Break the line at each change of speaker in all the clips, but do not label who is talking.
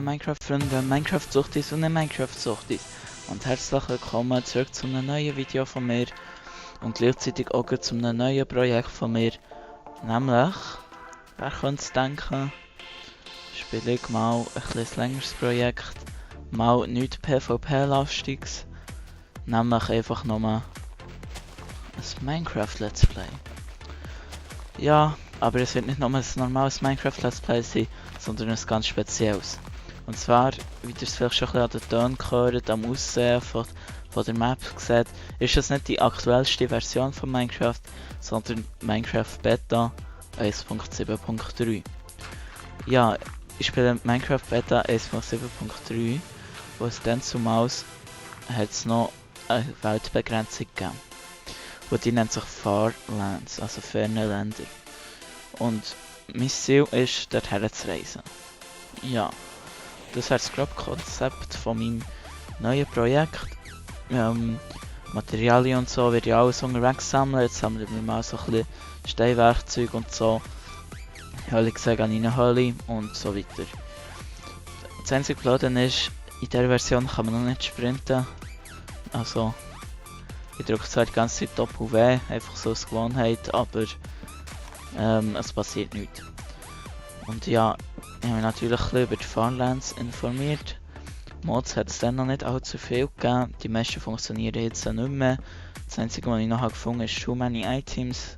alle Minecraft-Freunde, Minecraft-Suchtis und Minecraft-Suchtis. Und herzlich willkommen zurück zu einem neuen Video von mir. Und gleichzeitig auch zu einem neuen Projekt von mir. Nämlich, wer könnte es denken, spiele ich mal ein bisschen längeres Projekt. Mal nichts PvP-lastiges. Nämlich einfach nur ein Minecraft-Let's Play. Ja, aber es wird nicht nur ein normales Minecraft-Let's Play sein, sondern ein ganz spezielles. Und zwar, wie ihr es vielleicht schon ein bisschen an den Tönen gehört, am Aussehen von der Map seht, ist das nicht die aktuellste Version von Minecraft, sondern Minecraft Beta 1.7.3. Ja, ich spiele Minecraft Beta 1.7.3, wo es dann zumals hat es noch eine Weltbegrenzung gegeben. Und die nennt sich Farlands, also ferne Länder. Und mein Ziel ist, dorthin zu reisen. Ja, das wäre das grobe Konzept von meinem neuen Projekt. Materialien und so werde ich alles unterwegs sammeln. Jetzt sammeln wir mal so ein bisschen Steinwerkzeug und so. Höhle gesehen an eine Höhle und so weiter. Das einzige Blöde ist, in dieser Version kann man noch nicht sprinten. Also, ich drücke zwar die ganze Zeit Doppel-W, einfach so als Gewohnheit, aber es passiert nichts. Und ja, ich habe mich natürlich ein bisschen über die Farlands informiert. Mods hat es dann noch nicht allzu viel gegeben, die meisten funktionieren jetzt nicht mehr. Das einzige, was ich noch gefunden habe, ist Too Many Items.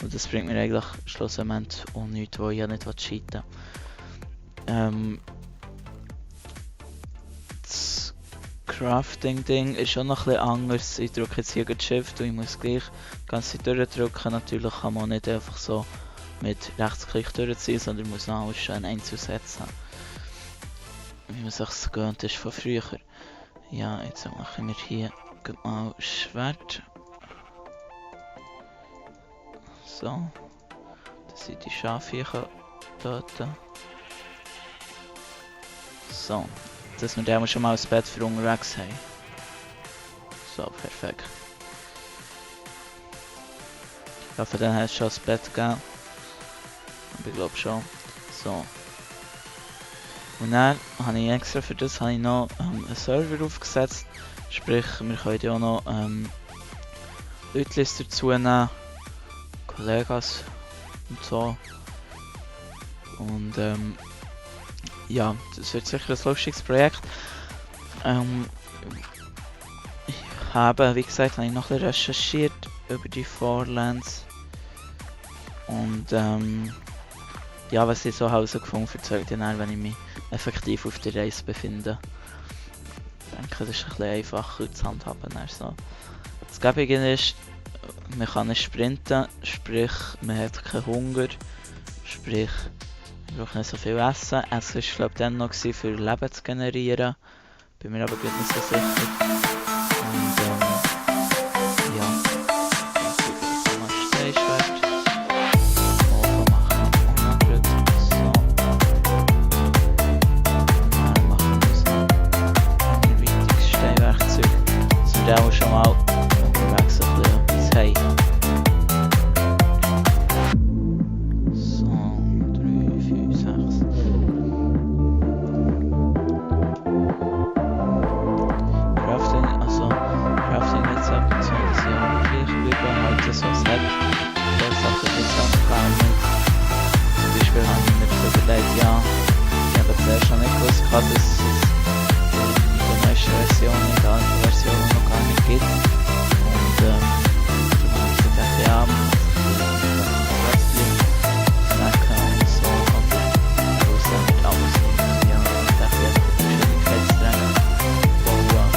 Und das bringt mir eigentlich schlussendlich auch nichts, wo ich ja nicht cheaten will. Das Crafting-Ding ist schon noch ein bisschen anders. Ich drücke jetzt hier Shift und ich muss gleich die ganze Zeit durchdrücken. Natürlich kann man nicht einfach so mit Rechtsklick durchziehen, sondern muss noch alles schön einzusetzen. Wie man sich so gewöhnt ist von früher. Ja, jetzt machen wir hier mal Schwert. So, dass ich die Schafe hier töten. So, dass wir dann schon mal ein Bett für unterwegs haben. So, perfekt. Ich hoffe, dann hast du schon das Bett gegeben. Aber ich glaube schon. So. Und dann habe ich extra für das noch einen Server aufgesetzt. Sprich, wir können ja auch noch Leute dazu nehmen. Kollegas und so. Und ja, das wird sicher ein lustiges Projekt. Ich habe, wie gesagt, noch ein bisschen recherchiert über die Farlands. Und ja, was ich so herausgefunden habe, erzähle ich dann, wenn ich mich effektiv auf der Reise befinde. Ich denke, das ist ein bisschen einfacher zu handhaben. So. Das Gäbige ist, man kann nicht sprinten, sprich, man hat keinen Hunger, sprich, man braucht nicht so viel Essen. Essen war, glaube ich, dann noch für Leben zu generieren. Bin mir aber gut nicht so sicher. Und ja, ich kann mal Steinschwert. Oben machen wir unten so. Dann machen wir so ein wichtiges Steinwerkzeug. Das wird auch schon mal unterwegs ein bisschen etwas haben. Dass es in der neuesten Version, in der alten Version noch gar nicht gibt. Und darum habe ich gedacht, ja, man kann sich snacken und so, aber wo es dann nicht alles nimmt. Ja, ich dachte, ich habe Geschwindigkeitstraining bauen.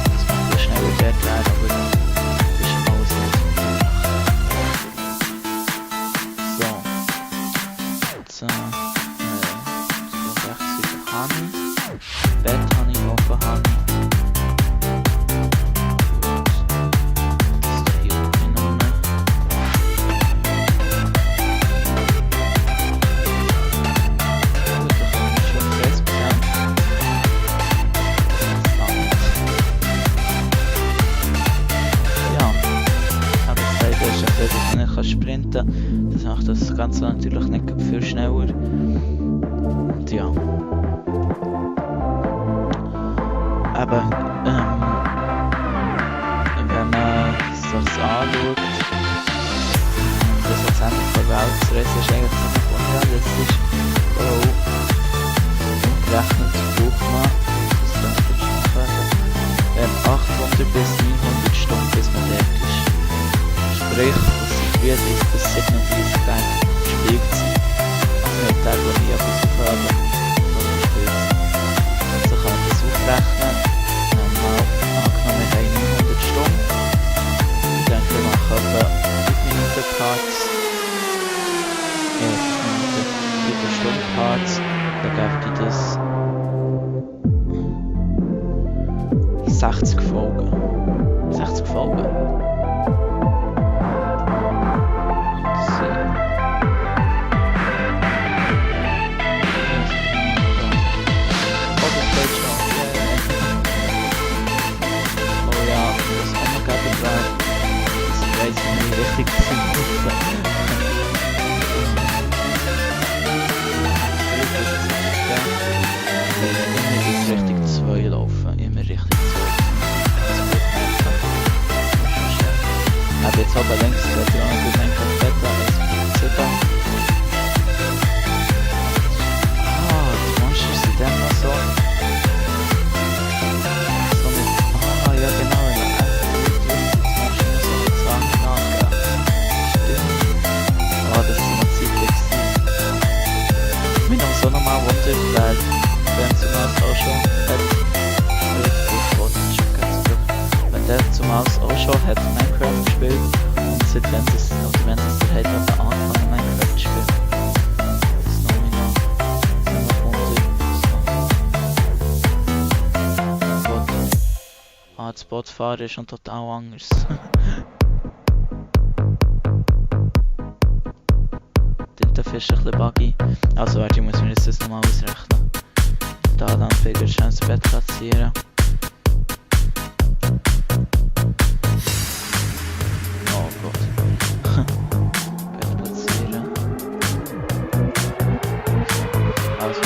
Das muss ein bisschen schneller dort werden, aber das ist schon alles nicht. So. Bett habe ich auch gehabt. Das ist hier genommen. Gut, da kann ich schon fest bekommen. Ja, aber das Teil ist, dass ich nicht sprinten kann. Das macht das Ganze natürlich nicht viel schneller. Und ja. Aber wenn man sich das anschaut, das Prozent der Welt zu reisen ist eigentlich ziemlich unrealistisch. Oh, umgerechnet braucht man, das kann ich schon sagen, 800 bis 900 Stunden, bis man dort ist. Sprich, das sind 34 bis 37 Tage Spielzeit. Also nicht Tage, wo ich etwas aufhöre, sondern Spielzeit. Also kann man das aufrechnen. Mal angenommen, wir haben 900 Stunden. Ich denke, wir machen etwa 5 Minuten Parts. 5 Minuten, 4 Stunden Parts. Dann gebe ich das 60 Folgen. 60 Folgen. Richtig zu nutzen. Immer richtig 2 laufen, immer richtig 2. Aber jetzt aber längst wird ja noch gut einfach besser als 7. Die Monster sind dann noch so. Ja genau, das ist immer ziemlich. Mich noch so nochmal wundert, weil wenn zumal auch schon wenn der zumal auch schon hat Minecraft gespielt und seit wenn es der hat aber angefangen Minecraft zu spielen. Das ist noch mich noch wundert. Das Bootfahren ist schon total anders. Dafür ist es ein bisschen buggy. Also warte, ich muss mir jetzt das nochmal ausrechnen. Da dann Figure Chance Bett platzieren. Oh Gott. Bett platzieren. Also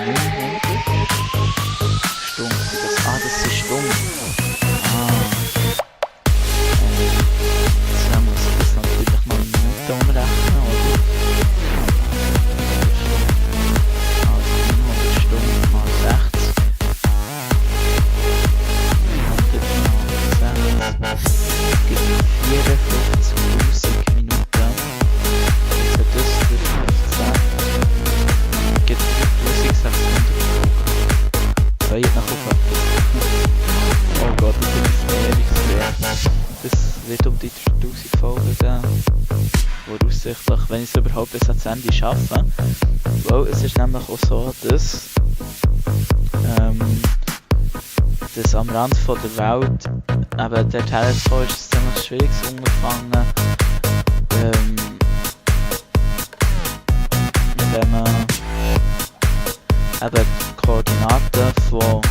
900 Stunden. Das ist stumm. Dann muss ich das natürlich mal in Minuten umrechnen, oder? Wenn ich es überhaupt bis ans Ende schaffe. Weil es ist nämlich auch so, dass am Rand von der Welt eben der Telefon ist es ziemlich schwierig zu unterfangen. Wenn man eben die Koordinaten von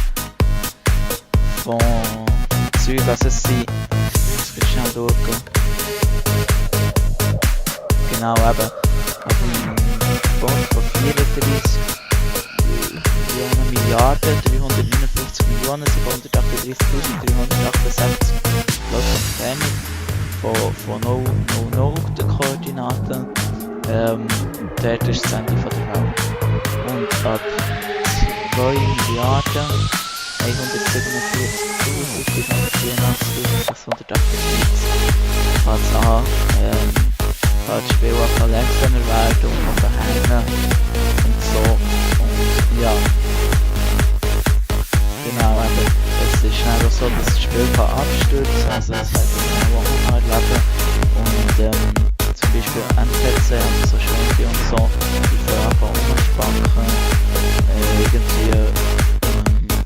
Zeug, also es sind, ich muss schnell schauen. Genau, eben auf dem Punkt von 34 Milliarden, 359 Millionen, 738.368 Entfernung von 000 der Koordinaten. Dort ist das Ende von der Welt. Und ab 2 Milliarden 147.484.648 fängt es an, das Spiel auch langsamer werden und daheim und so. Und ja, genau, aber es ist auch so, dass das Spiel abstürzen, also das heißt, man auch erleben. Und zum Beispiel NPC, also so Schwänke und so, die vorher umspacken, irgendwie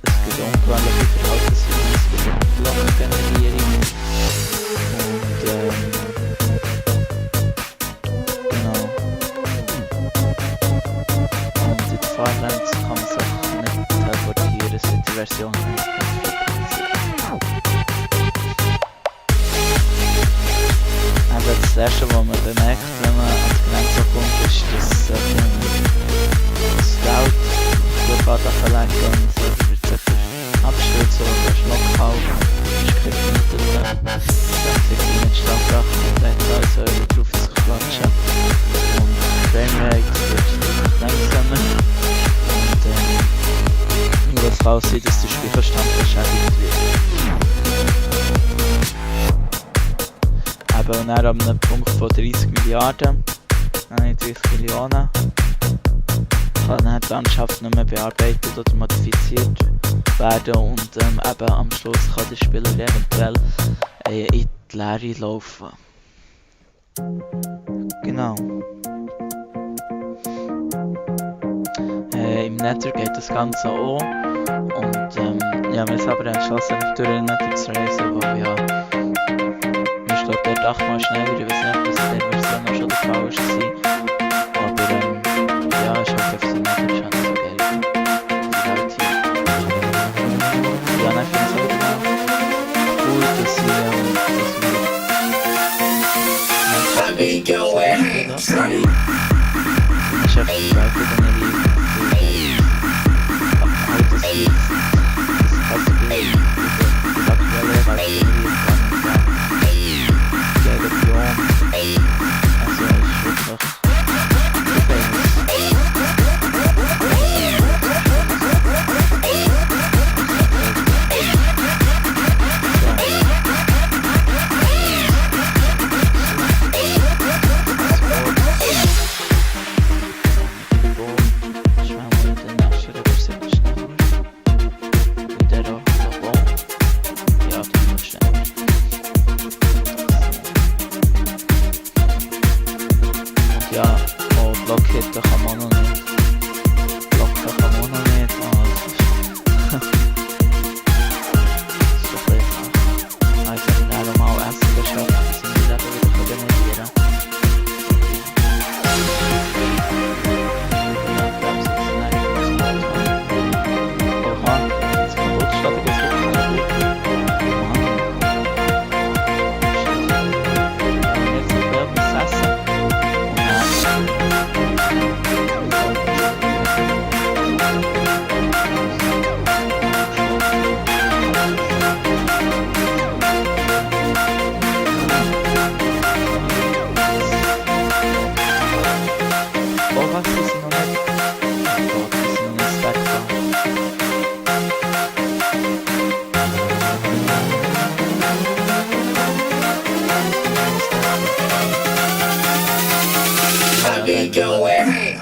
es gibt unglaubliche Verhaltensweisen, es gibt Blockgenerierung und Farmlands kann man sich nicht teleportieren, seit die Version aber das erste, was man bemerkt, wenn man an die Grenze kommt, ist, dass Fahrt verlenken und so wird es abstürzen oder Schlockhaus. Ich krieg nicht das nicht Strafrache und dann alles drauf sich klatschen. Und Framerate wird langsamer. Und nur das Fall sein, dass der Spielverstand beschädigt wird. Eben und dann an einem Punkt von 30 Milliarden, nein 30 Millionen, kann dann die Landschaft nicht mehr bearbeitet oder modifiziert werden und eben am Schluss kann der Spieler eventuell in die Leere laufen. Genau. Im Nether geht das Ganze auch und ja, wir haben aber entschlossen, nicht durch den Nether zu reisen, weil ja, ich glaube, der Dach mal schneller, ich weiß nicht, ob das in der Version auch schon der Fall ist, aber ja, ich hoffe, dass es nicht schon so geil. Die Leute hier. Ja, nein, ich finde es auch gut, dass wir ich habe die Leute dann erlebt.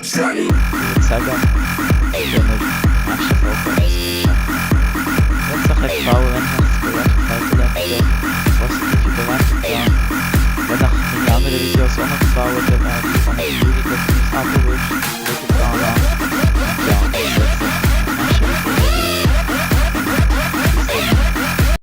Ich würde sagen, wenn wir